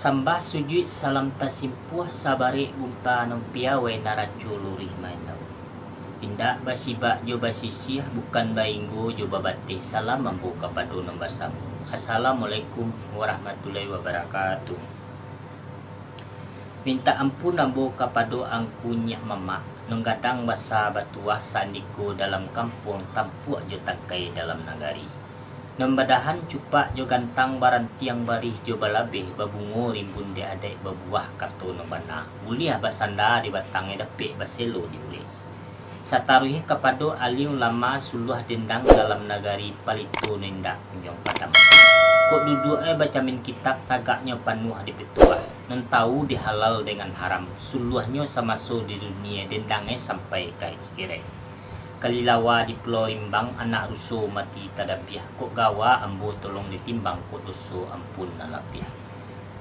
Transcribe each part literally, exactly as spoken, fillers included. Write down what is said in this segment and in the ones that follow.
Sambah sujuik salam tasimpuah, sabarek bunta nan piawai naraco luruih main daun. Indak basibak jo basisiah, bukan bainggo jo babateh, salam ambo kapado nan basamo. Assalamualaikum warahmatullahi wabarakatuh. Mintak ampun ambo kapado angku nyiak mamak, nan gadang basa batuah saandiko dalam kampuang tampuak jo tangkai dalam nagari. Nan badahan cupak jo gantang, barantiang barih jo balabeh, babungo rimbun di adaik, babuah kato nan bana, buliah basanda di batang, dapek baselo di ulek. Sataruihnyo kapado alim ulama, suluah dendang dalam nagari, palito nan indak kunjuang padam. Kok duduak e bacamin kitab, tagaknyo panuah di pituah, nan tau di halal dengan haram, suluahnyo samaso di dunie, dendang e sampai ka akhirat. Kalilawa di Pulau Rimbang, anak ruso mati tadabiah, kok gawa ambo tolong ditimbang, kok doso ampun nan labiah.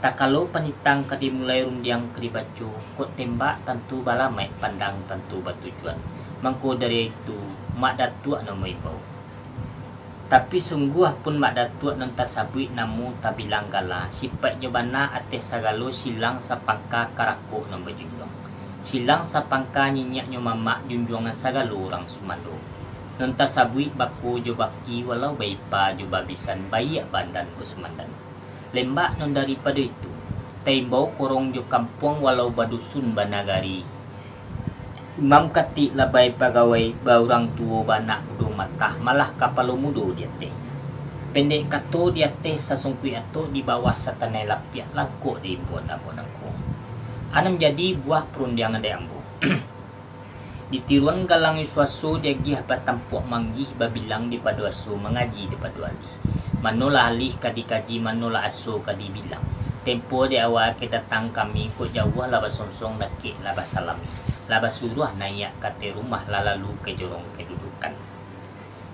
Takalo panitang ka dimulai, rundiang ka dibaco, kok tembak tantu balamaik, pandang tantu batujuan. Mangko dari itu, Mak Datuak nan maimbau. Tapi sungguah pun Mak Datuak nan tasabuik namo, tabilang gala, sipaiknyo bana ateh sagalo, silang sapangka karakok nan bajunjuang. Silang sapangka niniaknyo mamak, junjuangan sagalo urang sumando. Nan tasabuik bako jo baki, walau baipa jo babisan, baiak bandan basumandan. Lembak nan daripado itu, taimbau korong jo kampuang, walau badusun banagari. Imam katik labai pagawai, baurang tuo baanak mudo matah, malah kapalo mudo di ateh. Pendek kato di ateh sasungkuik atok, di bawah satanai lapiak, langkok di imbuan ambo nangko. Anam jadi buah parundiangan dek ambo. Di tiruan galang suaso, diagiah batampuak manggih, babilang dipado aso, mangaji dipado alih. Manolah alih ka dikaji, manolah aso ka dibilang. Tempo di awal ka datang kami, kok jauah lah basonsong, dakek lah basalami, lah basuruah naiak ka ateh rumah, lah lalu ka jorong kadudukan.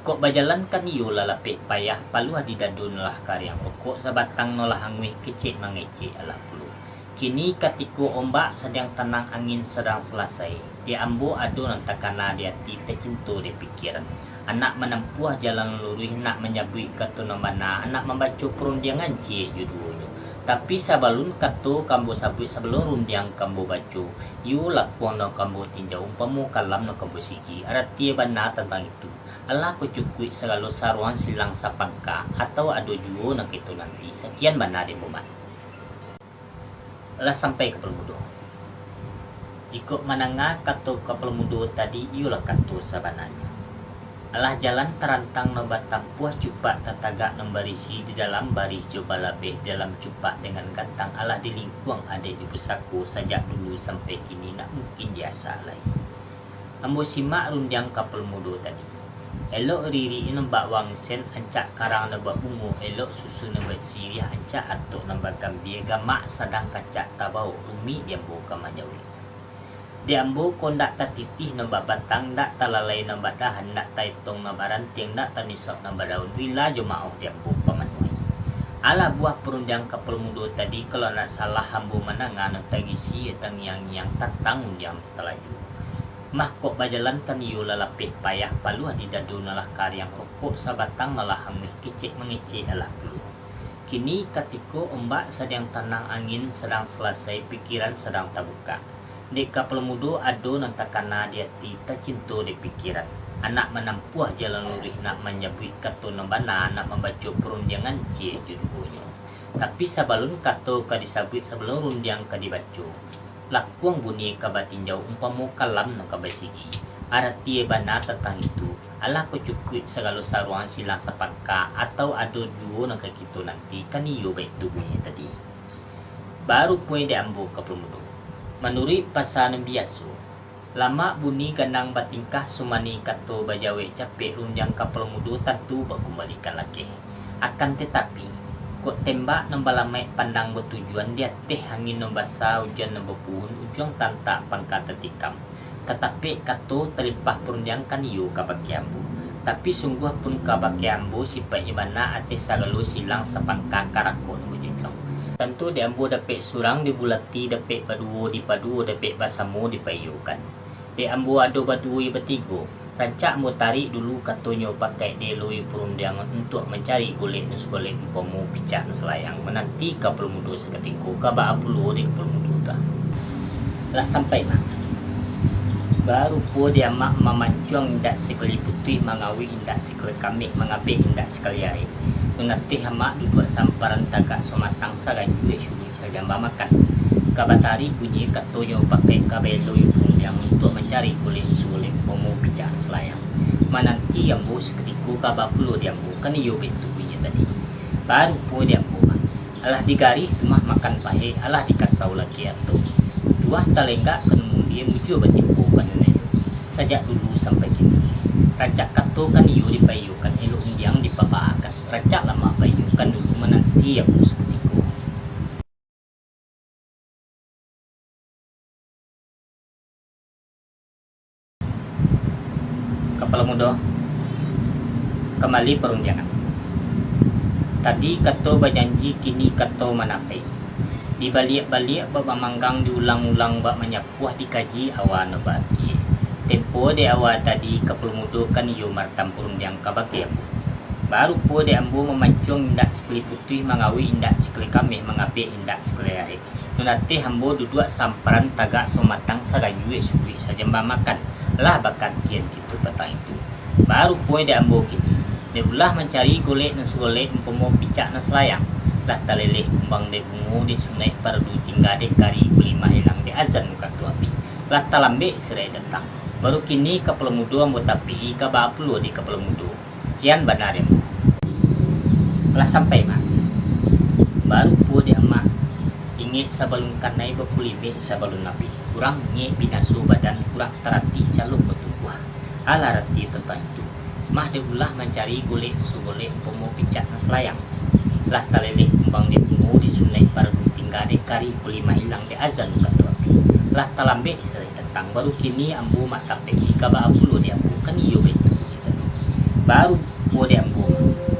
Kok bajalan kan iyo lah lapeh payah, paluah di dado nan lah kariang, rokok sabatang nan lah anguih, kecek mangecek alah pulo. Kini katiko ombak sadang tanang, angin sadang salasai, di ambo ado nan takana di ati, tacinto di pikiran. Anak manampuah jalan nan luruih, nak manyabuik kato nan bana, anak mambaco parundiangan ciek jo duonyo. Tapi sabalun kato ka ambo sabuik, sabalun rundiang ka ambo baco, iyo lakuang nan ka ambo tinjau, umpamo kalam nan ka ambo sigi, arati bana tantang itu. Alah kok cukuik sagalo saruang, silang sapangka, atau ado juo nan kito nanti, sakian bana dek ambo, Mak. Lah sampai kapalo mudo. Jikok mandanga kato kapalo mudo tadi, iyolah kato sabananyo. Alah jalan tarantang nan batampuah, cupak tatagak nan barisi, di dalam barih jo balabeh, dalam cupak dengan gantang, alah di lingkuang adaik jo pusako, sajak dulu sampai kini, ndak mungkin diasak lai. Ambo simak rundiang kapalo mudo tadi. Elok ririk nan bak wangsen, ancak karang nan babungo, elok susu nan basiriah, ancak atok nan bagambia, gamak sadang kacak tabawok, rumik di ambo ka manjaweknyo. Di ambo ko ndak tatitih nan bak batang, ndak talalai nan bak dahan, ndak taetong nan bak rantiang, ndak tanisok nan badaun, rila jo maoh di ambo pamanuahi. Alah buah parundiang kapalo mudo tadi, kalau ndak salah ambo mandanga nan tagisi tangiang-ngiang tantang rundiang talaju. Mah kok bajalan kan iyo lah lapeh payah, paluah di dado nan lah kariang, rokok sabatang nan lah anguih, kecek mangecek alah pulo. Kini katiko ombak sadang tanang, angin sadang salasai, pikiran sadang tabukak. Dek kapalo mudo ado nan takana di ati, tacinto di pikiran. Anak manampuah jalan luruih, nak manyabuik kato nan bana, nak mambaco parundiangan ciek jo duonyo. Tapi sabalun kato ka disabuik, sabalun rundiang ka dibaco, lakuang bunyi ka batinjau, umpamo kalam nan ka basigi. Arati bana tantang itu, alah kok cukuik sagalo saruang, silang sapangka, atau ado juo nan ka kito nanti, kan iyo baitu bunyi tadi. Baru puai dek ambo kapalo mudo. Manuruik pasa nan biaso, lamak bunyi ganang batingkah, sumani kato bajawek capek, rundiang kapalo mudo tantu bakumbalikan lakeh. Akan tatapi, kok tembak nan balamaik, pandang batujuan, di ateh angin nan basa, ujan nan bapuhun, ujuang tantak pangka tatikam. Tatapek kato talimpah parundiang kan iyo kabake ambo. Tapi sungguah pun kabake ambo, sipaiknyo bana ateh sagalo, silang sapangka karakok nan bajunjuang. Tantu dek ambo dapek surang dibulati, dapek baduo dipaduo, dapek basamo dipaiyokan. Dek ambo ado baduo iyo batigo, Rancak ambo tarik dulu, katonyo, pakek di eloi parundiangan untuak mancari golek nan sagolek, umpamo picak nan salayang. Mananti kapalo mudo sakutiko, ka baa pulo dek kapalo mudo tu. Lah sampai mah. Barupo dek amak mamancuang indak sakali putuih, mangawik indak sakali kameh, mangabek indak sakali arek. Nan ateh amak duduak samparan tagak samatang, sarajuah suruik sajamba makan. Ka batarik bunyi katonyo pakek, ka baeloi parundiangan untuak mancari golek sagolek, umpamo picak nan salayang. Mananti ambo sakutiko, ka baa pulo dek ambo, kan iyo baitu bunyi tadi. Barupo dek ambo mah. Alah digarih tumah makan pahek, alah dikasau laki ato. Tuah talenggak ka nan mulie, mujua batimpo ka nan elok. Sajak dulu sampai kini, rancak kato kan iyo dipaiyokan, elok undiang dipabaakan, rancak lamak baiyokan dulu, mananti ambo sakutiko. Kapalo mudo, kambali parundiangan. Tadi kato bajanji, kini kato manapek. Dibaliak-baliak bak bamanggang, diulang-ulang bak manyapuah, dikaji awa nan baakie. Tempo dek awa tadi, kapalo mudo kan iyo maratam parundiang kabake ambo. Barupo dek ambo mamancuang indak sakali putuih, mangawik indak sakali kameh, mangabek indak sakali arek. Nan ateh ambo duduak samparan tagak samatang, sarajuah suruik sajamba makan. Lah bakantian kito patang itu. Barupo dek ambo kini, dek ulah mancari golek nan sagolek, umpamo picak nan salayang. Lah taleleh kumbang dek bungo, dek sunaik paradu tingga, dek kari kulimah ilang, dek azan kato api. Lah talambek sirai datang. Baru kini kapalo mudo ambo tapek-i, ka baa pulo dek kapalo mudo. Kian bana dek ambo. Lah sampai mah. Barupo dek amak, ingek sabalun kanai, bakulimek sabalun abih. Kurang ingek binaso badan, kurang taratik calo batubuah. Alah rati tantang itu. Mah dek ulah mancari golek nan sagolek, umpamo picak nan salayang. Lah taleleh kumbang dek bungo, dek sunaik paradu tingga, dek kari kulimah ilang, dek azan kato api. Lah talambek sirai datang, baru kini ambo mak tapek-i, ka baa pulo dek ambo, kan iyo baitu bunyi tadi. Barupo dek ambo,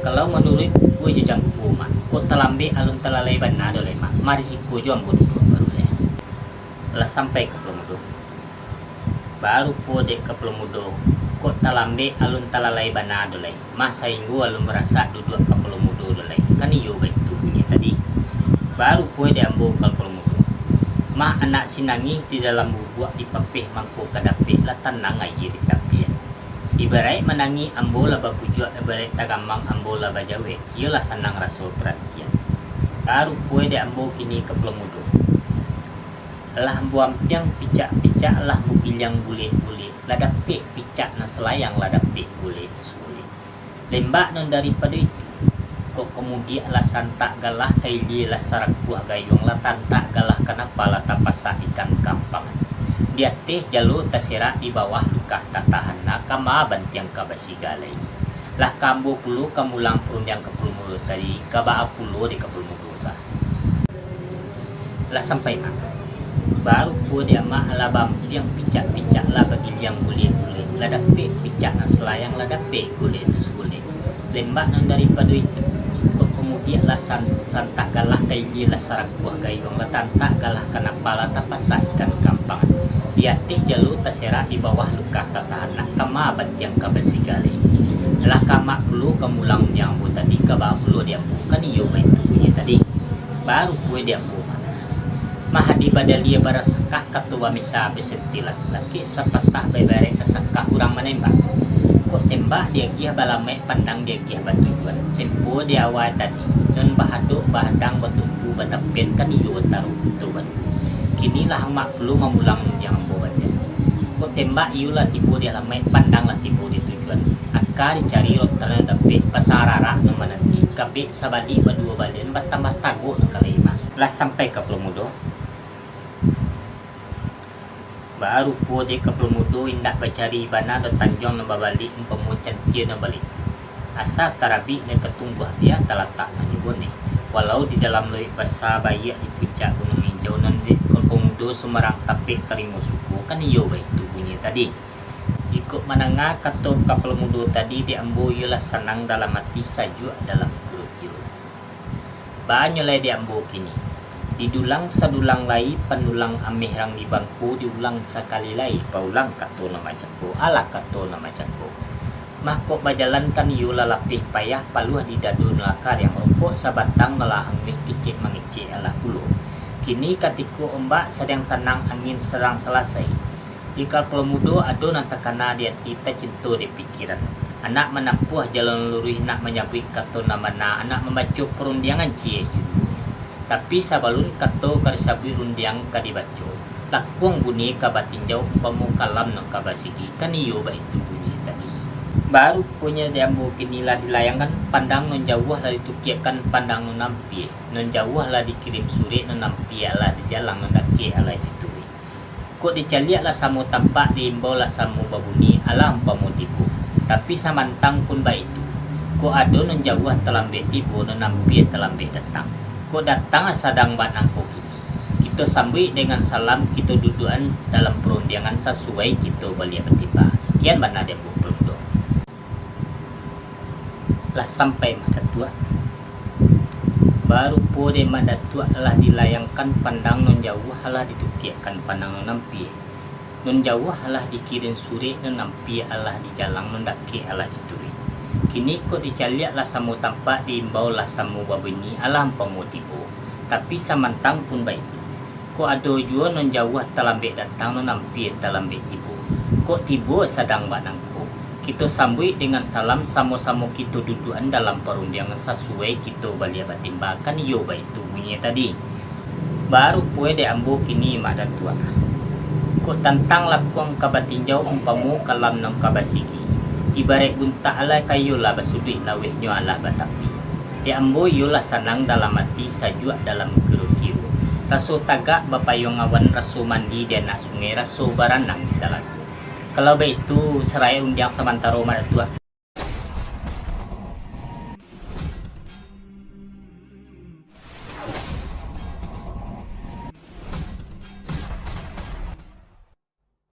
kalau manuruik bukua jo jangko mak, kok talambek alun talalai bana doh lai mak, marisiko jo ambo duduak baru lai. Lah sampai kapalo mudo. Barupo dek kapalo mudo, kok talambek alun talalai bana doh lai. Mah sainggo alun barasak duduak kapalo mudo doh lai, kan iyo baitu bunyi tadi. Barupo dek ambo kapalo mudo. Mah anak sinangih di dalam bubuak dipapeh mangko ka dapek, lah tanang aia di tapian. Ibaraik manangih ambo lah bapujuak, ibaraik tagamang ambo lah bajawek, iyolah sanang raso paratian. Barupo dek ambo kini kapalo mudo. Lah ambo ampiang picak-picak, lah ambo giliang bulek-bulek, lah dapek picak nan salayang, lah dapek bulek nan sagolek. Lembak nan daripado itu, kok kamudiak lah santak galah, ka ilia lah sarakuah gayuang, lah tantak galah kanapa lah tapasak ikan kampangan. Di ateh jalo taserak, di bawah lukah tatahan, nah kama bantiang ka basigalai. Lah ka ambo pulo ka mulang parundiang kapalo mudo tadi, ka baa pulo dek kapalo mudo tu. Lah sampai mah. Barupo dek amak lah baampiang picak-picak, lah bagiliang bulek-bulek, lah dapek picak nan salayang, lah dapek golek nan sagolek. Lembak nan daripado itu, kok kamudiak lah san-, santak galah, ka ilia lah sarakuah gayuang, lah tantak galah kanapa lah tapasak ikan kampangan. Di ateh jalo taserak, di bawah lukah tatahan, nah kama bantiang ka basigalai. Lah ka amak pulo ka mulang undiang ambo tadi, ka baa pulo dek ambo, kan iyo baitu bunyi tadi. Barupo dek ambo mah. Mah adi badalia barasakah, kato bamisa basentilan, lakek sapatah babarek, asakah urang manembak. Kok tembak diagiah balamaik, pandang diagiah batujuan. Tempo di awa tadi, nan bahadok bahadang, batumpu batapian, kan iyo taro kito badu. Kini lah amak pulo mamulang undiang ambo baliak. Kok tembak iyo lah tibo di alamaik, pandang lah tibo di tujuan. Aka dicari, lontar nan dapek, pasang ararak nan mananti, kabek sabalik baduo balian, batambah tagok nan kalai mah. Lah sampai kapalo mudo. Barupo dek kapalo mudo indak bacari bana doh tanjuang nan babalik, umpamo cantia nan balik. Asa tarabik nan ka tumbuah, bia talatak nan jugo neh. Walau di dalam lauik basa, baiak di puncak gunuang injau, nan dek kapalo mudo sumarang tapek tarimo suko, kan iyo baitu bunyi tadi. Jikok mandanga kato kapalo mudo tadi dek ambo, iyolah sanang dalam ati, sajuak dalam kurutil. Baa nyo lai dek ambo kini. Didulang sadulang lai, pandulang ameh rang di bangko, diulang sakali lai, paulang kato nan macam ko, alah kato nan macam ko. Mako bajalan kan iyo lah lapeh payah, paluah di dado nan lah kariang, rokok sabatang nan lah anguih, kicek mangecek alah pulo. Kini katiko ombak sadang tanang, angin sadang salasai. Jikok kalau mudo ado nan takana di ati, tacinto di pikiran. Anak manampuah jalan luruih, nak manyabuik kato nan bana, anak mambaco parundiangan ciek judulnyo. Tapi sabalun kato ka disabuik, rundiang ka dibaco, lakuang bunyi ka batinjau, umpamo kalam nan ka basigi, kan iyo baitu bunyi tadi. Baruponyo di ambo kini lah dilayangkan, pandang nan jauah lah ditukiakkan pandang nan ampia, nan jauah lah dikirim surek, nan ampia alah dijalang, nan dakek alah dituruik. Kok dicaliak lah samo tampak, diimbau lah samo babunyi, alah umpamo tibo. Tapi samantang pun baitu, kok ado nan jauah talambek tibo, nan ampia talambek datang. Kok datang lah sadang bak nangko kini, kito sambuik dengan salam, kito duduakan dalam parundiangan sasuai kito baliak batimba. Sakian bana di ambo, Bro. Lah sampai Mak Datuak. Barupo dek Mak Datuak lah dilayangkan pandang nan jauah, lah ditukiakkan pandang nan ampia. Nan jauah lah dikirim surek, nan ampia alah dijalang, nan dakek alah dituruik. Kini kok dicaliak lah samo tampak, diimbau lah samo babunyi, alah umpamo tibo. Tapi samantang pun baitu, kok ado juo nan jauah talambek datang, nan ampia talambek tibo. Kok tibo sadang bak nangko, kito sambuik dengan salam, samo-samo kito duduakan dalam parundiangan sasuai kito baliak batimba, kan iyo baitu bunyinyo tadi. Barupo dek ambo kini, Mak Datuak. Kok tantang lakuang ka batinjau, umpamo kalam nan ka basigi, ibaraik guntak alah ka iyo lah basuduik, laweh nyo alah batapi. Dek ambo iyo lah sanang dalam ati, sajuak dalam kiro-kiro. Raso tagak bapayuang awan, raso mandi di anak sungai, raso baranang di talago. Kalau baitu, saraik rundiang samantaro, Mak Datuak.